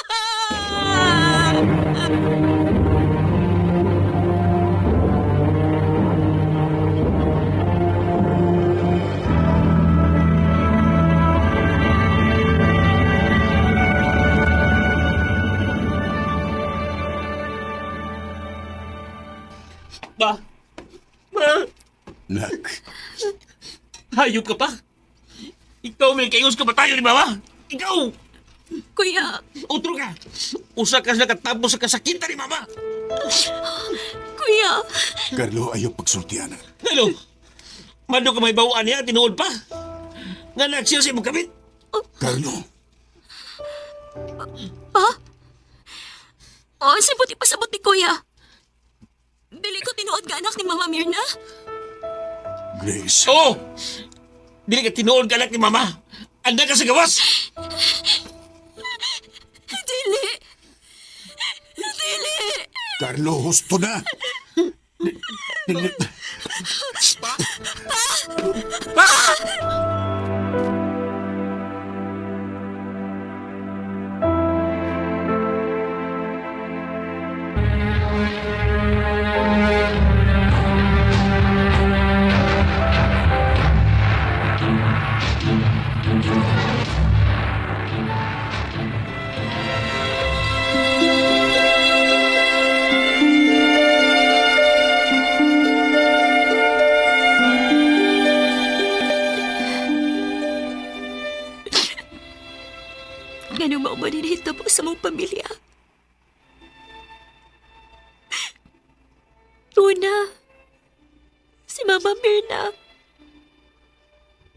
Ma! Ba? Ma! Nak, Hayop ka pa! Ikaw may kayos ka ba tayo ni Mama? Ikaw! Kuya, Utro ka! Usa ka sa nakatapos sa kasakitan ni Mama! kuya, Carlo, ayaw pagsulti, anak. Hello! Mando ka may bawaan niya, tinuod pa! Nga nagsiya sa imong kabit! Carlo, pa? Oh, sa buti pasabot ni kuya. Dili ko tinuod ka anak ni Mama Mirna. Grace. Oo! Dili ka tinuod ka anak ni Mama! Anda ka sa gawas! Dili. Dili. Carlo, husto na. Dili. Pa! pamilya. Una, si Mama Mirna.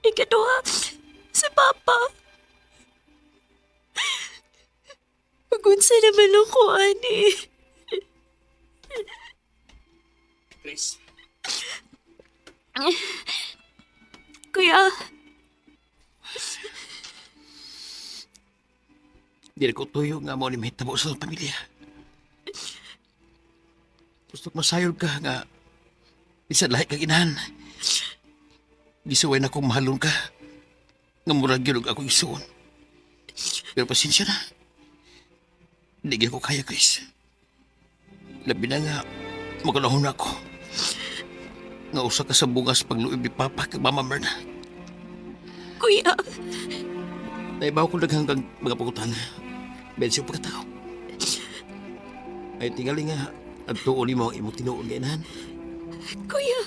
Ikaduha, si Papa. Magunsa naman ako, ani. Chris. Kuya, Dili ko tuyo nga mo ni mahitabo sa atong pamilya. Gusto ko masayod ka nga bisan lahi kag inahan. Gisuway na kong mahalon ka. Nga murag gyud og akong isuon. Pero pasensya na. Hindi gyud ko kaya, Chris. Labi na nga, magalahon na ako. Nga usa ka sa bungas pagluib ni Papa kag Mama Myrna. Kuya. Naibaw ko daghang kag mga pagutang. Bensi ang pagkatao. Ay tingali nga, ang tuon nimo ang imong tinuon nga inahan. Kuya.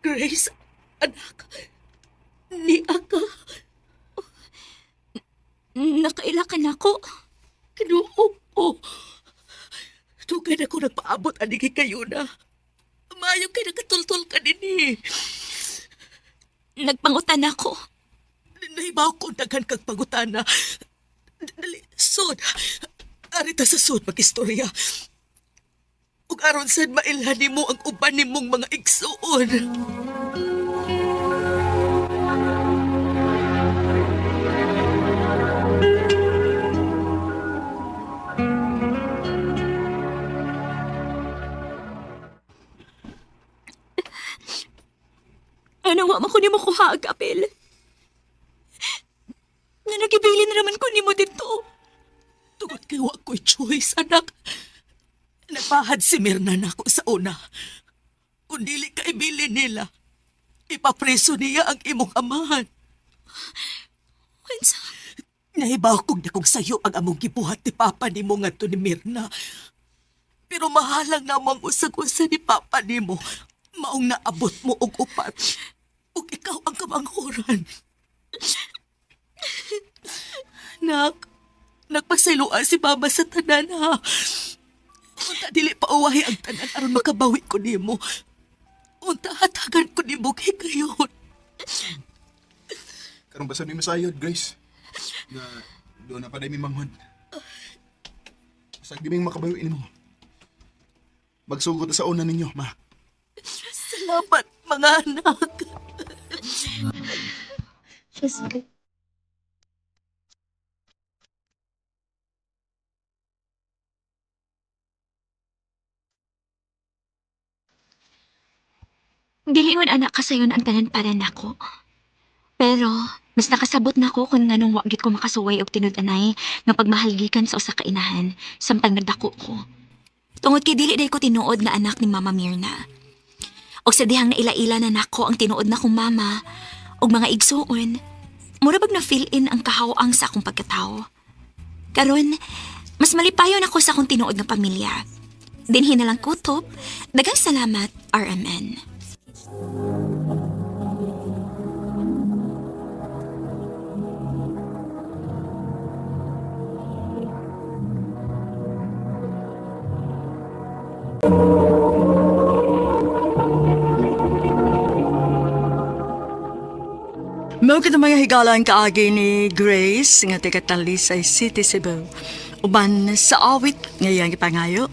Grace, anak, ni ka. Nakaila ka na ko. Kinuo ko. Tugay na ko nagpaabot ani kay kayo na. Maayo kay nakatultol ka din eh. Nagpangutan ako. Nahibaw ko daghan kag pangutana. Dali, sod. Arita sa sod mag-istorya. Ug aron sad mailhan nimo ang uban nimong mga igsuon. Ano wa man ko nimo kuha ang apel? Nga nagibili na naman ko nimo dito. Tungod kay wa ko'y choice, anak. Nagpahad si Mirna nako sa una. Kung dili ka ibili nila, ipapreso niya ang imong amahan. Unsa? Nahibaw kong dakong sayo ang among gibuhat ni Papa nimo ngadto ni Mirna. Pero mahalang namang usag-usa ni Papa nimo. Maong naabot mo og upat. Ug ikaw ang kamanghuran. Nak, nagpasayloan si Mama sa tanan ha. Unta dili pa uwahi ang tanan aron makabawi ko nimo. Unta hatagan ko nimo kay kayon. Karon basta ni masayod, Grace. Nga doon na pa mi manghod. Basta di ming makabawi nimo. Magsugot sa una ninyo, ma. Salamat, mga anak. Dili man anak kasayon ang tanan para nako. Pero mas nakasabot na ko kung nganong wa gyud ko makasuway og tinud-anay nga pagmahalgikan sa usa ka inahan samtang nagdako ko. Tungod kay dili day ko tinuod nga anak ni Mama Mirna. Og sa dihang naila-ila na nako ang tinuod na kong mama og mga igsuon, mura bag na fill in ang kahawang sa akong pagkatao. Karon, mas malipayon ako sa akong tinuod nga pamilya. Dinhi na lang kutob, daghang salamat, RMN. Mao kita mga higalan kaagi ni Grace nga taga Talisay City, Cebu. Uban sa awit ngayang ipangayo.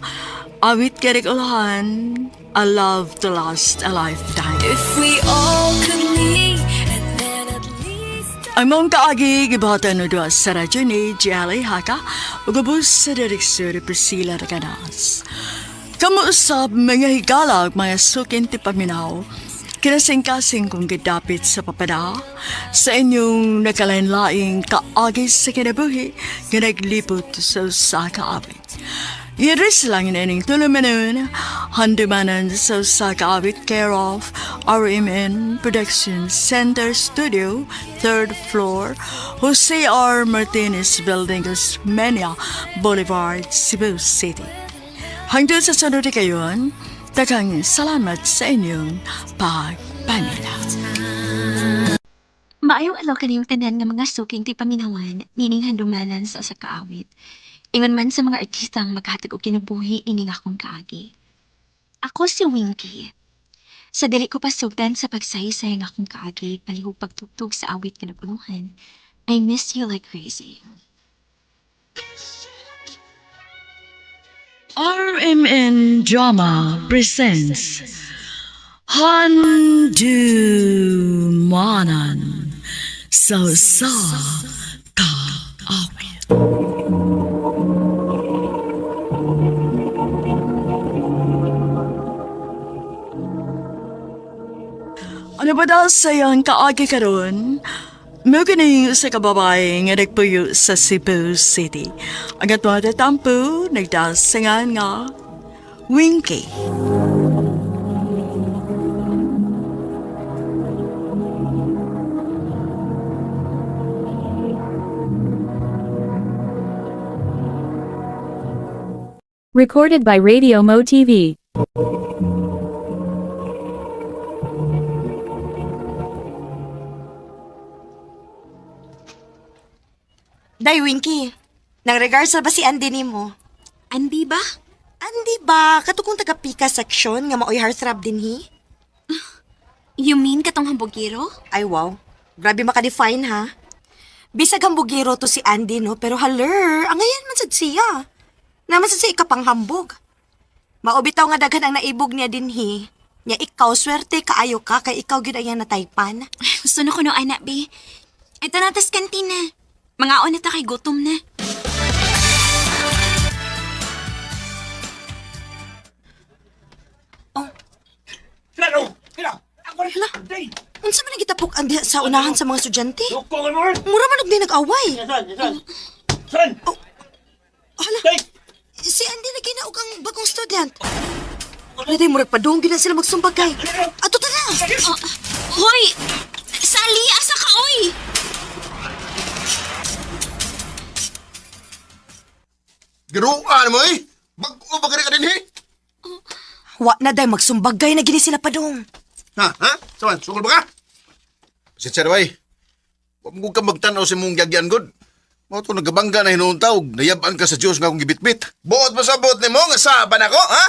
Awit kay Ulahan, A Love to Last a Lifetime. If we all could meet and then at least Ang mong kaagi gibuhatan no duha sa radyo ni Jelly Haka ug ubos sa direksyon ni Priscilla Recanas. Kamuusab mga higala ug mga sukin ti paminaw. Kinasing-kasing kong gidapit sa papada sa inyong nakalain-laing kaagi sa kinabuhi nga naglipot sa usa ka awit. Iris lang ining tulumanon, handumanan sa usa ka awit care of RMN Production Center Studio, 3rd floor, Jose R. Martinez Building, Osmeña Boulevard, Cebu City. Hanggang sa sunod na kayon, daghang salamat sa inyong pagpamilya. Maayong adlaw kaniyong tanan nga mga suking ti paminawan, nining handumanan sa usa ka awit. Ingon man sa mga artista ang maghatag og kinabuhi ining akong kaagi. Ako si Winky. Sa dili ko pasugdan sa pagsaysay ang akong kaagi palihog pagtugtog sa awit nga napunuhan. I miss you like crazy. RMN Drama presents Handumanan sa sa kaawit. Ano ba daw sayang kaagi karon? Mo kining sa kababae nga nagpuyo sa Cebu City. Ang atwa tampo, nagdasingan nga Winky. Recorded by Radio Mo TV. Day, Winky. Nang regards sa ba si Andy nimo? Andy ba? Andy ba? Katukong taga-pika section nga maoy heartthrob din hi? You mean katong hambugiro? Ay, wow. Grabe maka-define, ha? Bisag hambugiro to si Andy, no? Pero haler, angayan man sad siya. Naman sad siya ikapanghambog. Maubitaw nga daghan ang naibog niya din, hi. Nya ikaw, swerte kaayo ka, kay ikaw gyud ang iyang nataypan. Gusto na ko no, anak, be. Ito na tas kantina. Mga na ta kay gutom na. Hala, unsa man ang gitapok ang diha sa unahan sa mga estudyante? Mura man og di nag-away. Oh, hala, si Andy na ginaog ang bagong student. Wala day, murag padung gina sila magsumbagay. Ato ta na! Oh, hoy! Sally, asa ka, oy! Giruan mo eh! Bag-o ba ka din eh? Wa na day, magsumbagay na gini sila padung. Ha? Ha? Sawan, sukol ba ka? Pasensya na bay. Wa mo ka magtanaw sa imong gagyan god. Mao to nagabangga na hinuon taog, nayab-an ka sa Dios nga akong gibitbit. Buot mo sa buot nimo nga saban ako, ha?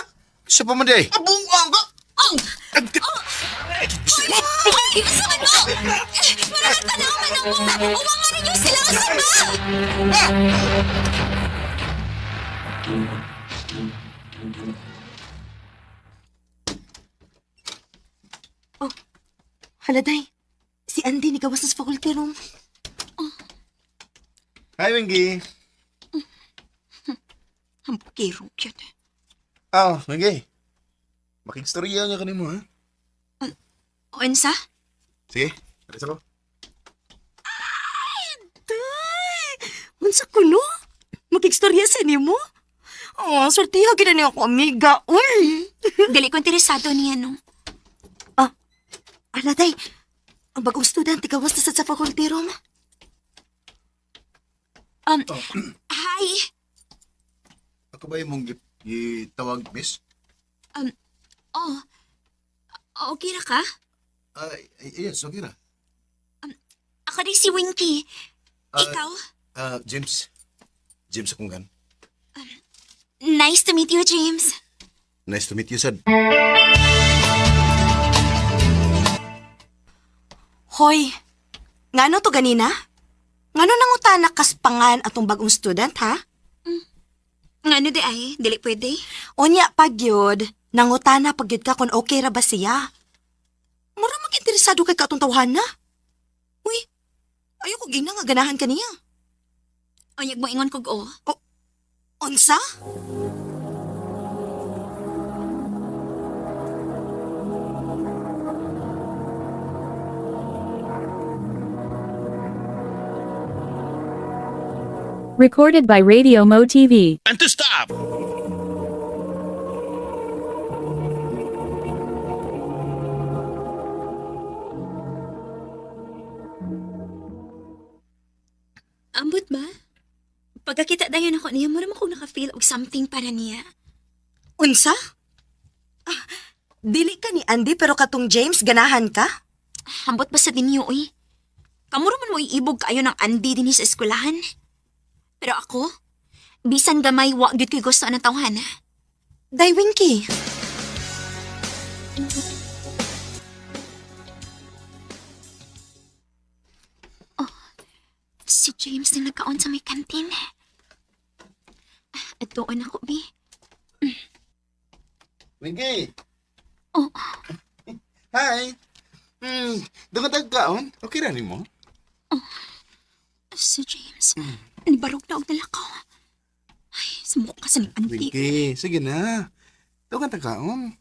Sa pa man di ay. Abungan ka! Oh! Oh! Ay, asa man mo? Eh, Maraming tanaw man ako! Uwa nga ninyo sila, asa ba? Hala day, si Andy ni gawas na sa faculty room. Hi, Wingy. Hambugiro, yun. Ah, Wingy. Makigstorya niya kanimo, ha? Unsa? Sige, alis ako. Day! Unsa kuno? Makigstorya sa nimo? Oh, sortiha gid ni ako amiga. Uy! Dili ko interesado niya, no? Ah, ala day. Ang bagong student gawas na sad sa faculty room. Hi! Ako ba imong gitawag, miss? Oh, okay ra ka? Ay, yes, okay ra. Ako rin si Winky. Ikaw? James. James akong gan. Nice to meet you, James. Nice to meet you, sad. Hoy, ngano to ganina? Ngano nangutana kaspangan atong bagong student, ha? Ngano di ay? Dili pwede? Unya pagyud, nangutana pagyud ka kung okay ra ba siya. Mura mag-interesado kay katong tawhana. Uy, ayoko gina nga ganahan ka niya. Onyag mo ingon kog o. Unsa? Recorded by Radio Mo TV. And to stop! Pagkakita dayon ako niya, mura man kong naka-feel og something para niya. Unsa? Ah, dili ka ni Andy pero katong James ganahan ka? Hambot ba sa dinyo, uy? Kamuro man mo iibog kaayo ng Andy dinhi sa eskwelahan. Pero ako, bisan gamay, wa gyud ko'y gusto anang tawhana. Day Winky. Si James na nagkaon sa may kantin. Ah, at doon ako, Bi. Winky! Oh. Hi! Doon ka tagkaon? Okay ra nimo? Si James, nibarog na og nalakaw. Ay, sumuka sa ni Andy. Winky, sige na. Doon ka tagkaon.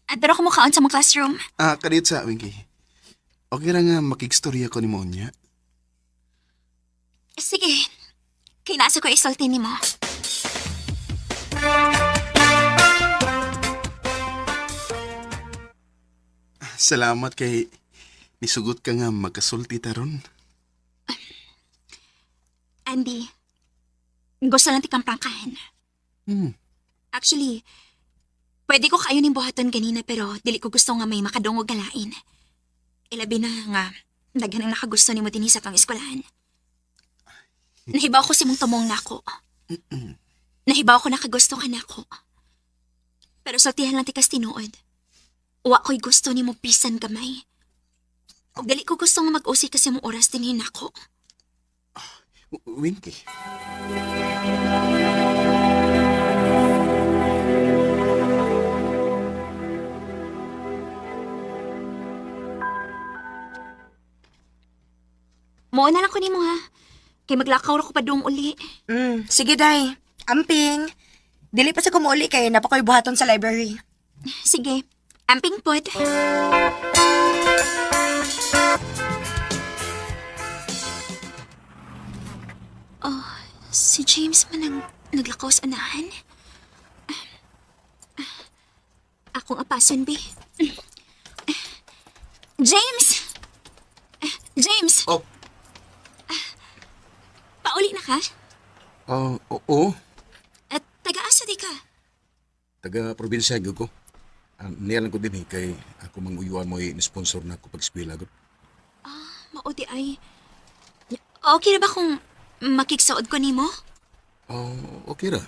At pero ako kaon sa mga classroom. Ah, kadiyot sa Winky. Okay ra nga makigstorya ko ni mo unya. Sige, kay nasa ko isulti nimo. Salamat kay nisugot ka nga magkasulti taron. Andy, gusto lang tikang prangkahan. Actually, pwede ko kayo ning buhaton ganina pero dili ko gusto nga may makadungog galain. Ilabi na nga, daghan ang nakagusto nimo dinhi sa tong eskwelahan. Nahibaw ko si mong tumong nako. Nahibaw ko nakagusto ka nako. Pero sultihan lang tikas tinuod. Wa ko'y gusto nimo bisan gamay. Ug dili ko gusto nga mag-usi kasi mong oras dinhi nako. Winky. Muo na lang ko nimo ha. Kay maglakaw ra ko padung uli. Sige, Day. Amping. Dili pa sa kumuuli kay napakoy buhaton sa library. Sige. Amping pod. Oh, si James man ang naglakaw sa unahan. Akong apason, be. James! James! Oh. Pauli na ka? Oh, oo. At taga-asa di ka? Taga probinsya gyud ko. Niya lang ko din eh, kay ako mang uyuan mo sponsor na ako pag-eskwela gud. Mao di ay. Okay na ba kung makigsaod ko nimo? Oh, okay ra.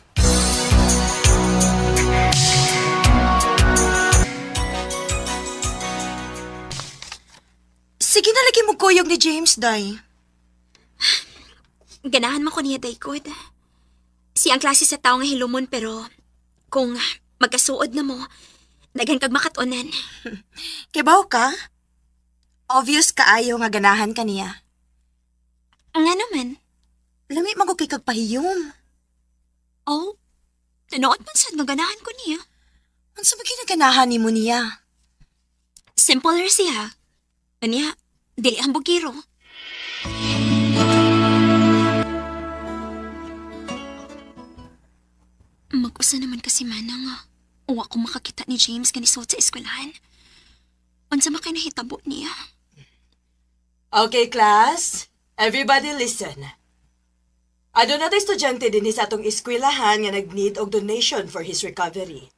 Sige na lagi mo kuyog ni James, Day. Ganahan man ko niya, Daykod. Siya ang klase sa tao nga hilumon pero kung magkasuod na mo, daghan kag makatunan. Kibaw ka? Obvious kaayo nga ganahan ka niya. Nga naman. Lami man ko kay kag pahiyom. Oh, tinuod man sad nga ganahan ko niya. Unsa man kinaganahan nimo niya? Simple ra siya. Anya, dili ang bugiro. Mag-usa naman kasi manang nga. Uwa ko makakita ni James ganisuot sa eskwelahan. Unsa man kay nahitabo niya? Okay, class. Everybody listen. Aduna tay estudyante dinhi sa atong eskwelahan nga nag-need og donation for his recovery.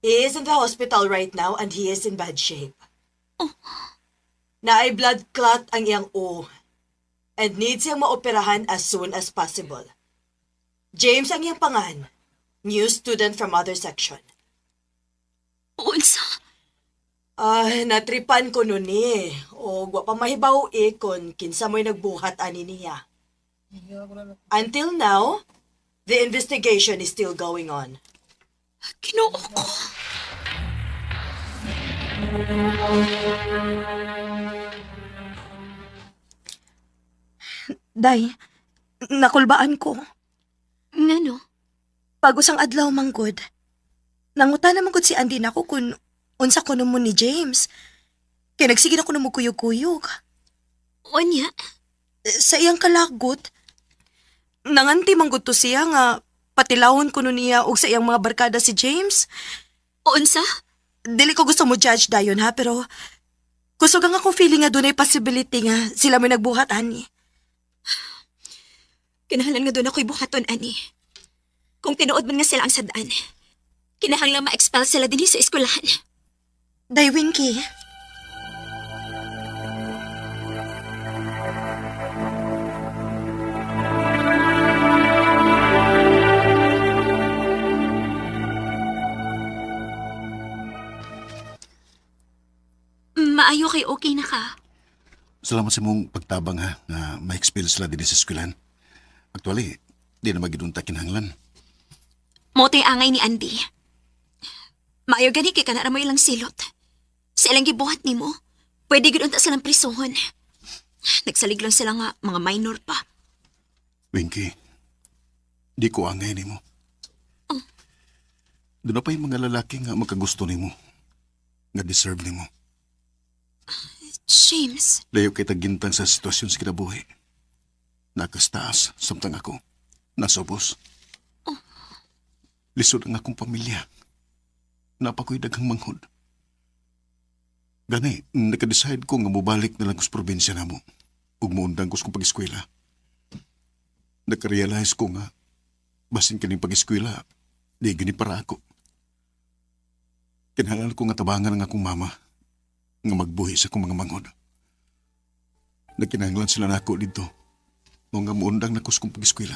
He is in the hospital right now and he is in bad shape. Oh. Naay blood clot ang iyang O and needs siyang maoperahan as soon as possible. James ang iyang pangan, new student from other section. Unsa? Ah, natripan ko nun eh. O wa pa mahibaw eh kung kinsa mo'y nagbuhat ani niya. Until now, the investigation is still going on. Ginoo ko. Day, nakulbaan ko. Ngano? Pag usang adlaw manggod. Nanguta naman gud si Andy nako kung unsa kuno mo ni James. Kay nagsige na kuno mo kuyog-kuyog. Unya? Sa iyang kalagot, nanganti manggod to siya nga patilawon kuno niya og sa iyang mga barkada si James. Unsa? Dili ko gusto mo judge dayon ha, pero kusog ang akong feeling nga dunay possibility nga sila may nagbuhat ani. Kinahanglan nga duna ko'y buhaton, ani. Kung tinuod man nga sila ang sadaan, kinahanglan ma-expel sila dinhi sa eskwelahan. Day, Winky. Maayo kay okay na ka. Salamat sa mong pagtabang ha, na ma-expel sila din sa eskwelahan. Actually, di na magidunta kinahanglan. Mao to'y angay ni Andy. Maayo gani kay kanara mo ilang silot. Sa ilang gibuhat nimo, pwede gud unta silang prisuhon. Nagsalig lang sila nga mga minor pa. Winky, di ko angay nimo. Doon na pa yung mga lalaki nga magkagusto nimo. Nga deserve nimo. James, Layo kay tagintang sa sitwasyon sa kinabuhi. Nakastaas, samtang ako. Nasubos. Lisod ang akong pamilya. Napakoy daghang manghod. Gani, nakadecide ko nga mobalik na lang ko sa probinsya namo. Ug muundang ko sa kong pag-eskwela. Nakarealize ko nga, basin kaning pag-eskwela, di gini para ako. Kinahanglan ko nga tabangan ang akong mama, nga magbuhi sa akong mga manghod. Nagkinahanglan sila nako dito. Mao nga muundang na ko sa kong pag-eskwela.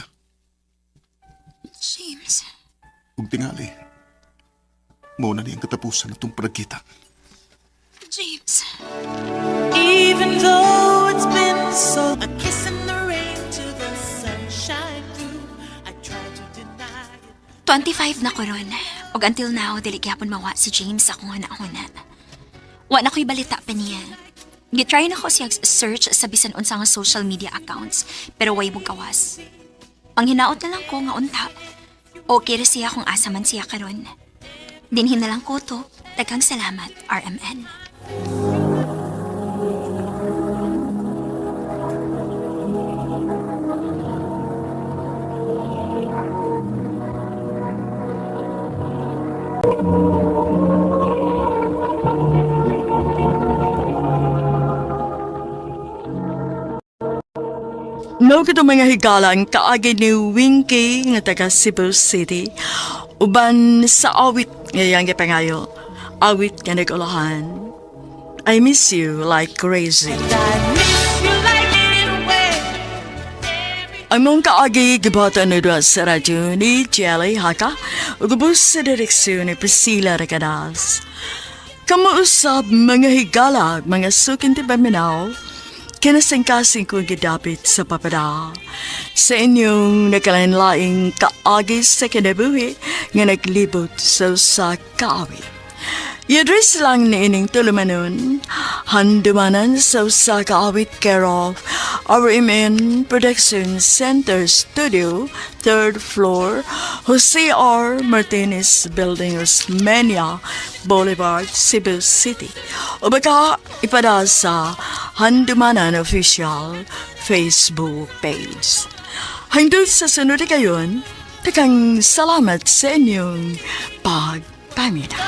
James. Ug tingali, mao na ni ang katapusan natong panagkita. James. Even though it's been so A kiss in the rain to the sunshine through I try to deny it. 25 na ko ron. Ug until now, dili gyapon mawa si James sa akong huna-huna. Wa na ko'y balita pa niya. Gitry na ko siya search sa bisan unsa nga social media accounts, pero way mo gawas. Panghinaot na lang ko nga unta. Okay ra siya kung asa man siya karon. Dinhin na lang ko to. Daghang salamat, RMN. No kito mga higalang kaagi ni Winky nga taga Cebu City. Uban sa awit ngayang gipangayo. Awit nga nag-ulahan. I miss you like crazy. I miss you like it away. Ang mong kaagi gibata na doon sa radyo ni Jelly Haka ug ubos sa direksyon ni Priscilla Recadas. Kamuusab mga higala, mga sukin ti paminaw, kinasingkasing kong gidapit sa papada. Sa inyong nakalanlaing kaagi sa kinabuhi nga naglibot sa usa kaawit. I-address lang ni ining tulumanon, handumanan sa usa ka awit care of RMN Production Center Studio, third floor, Jose R. Martinez Building, Osmeña Boulevard, Cebu City. O baka ipada sa Handumanan Official Facebook page. Hanggang sa sunod kayon, takang salamat sa inyong pagpamina.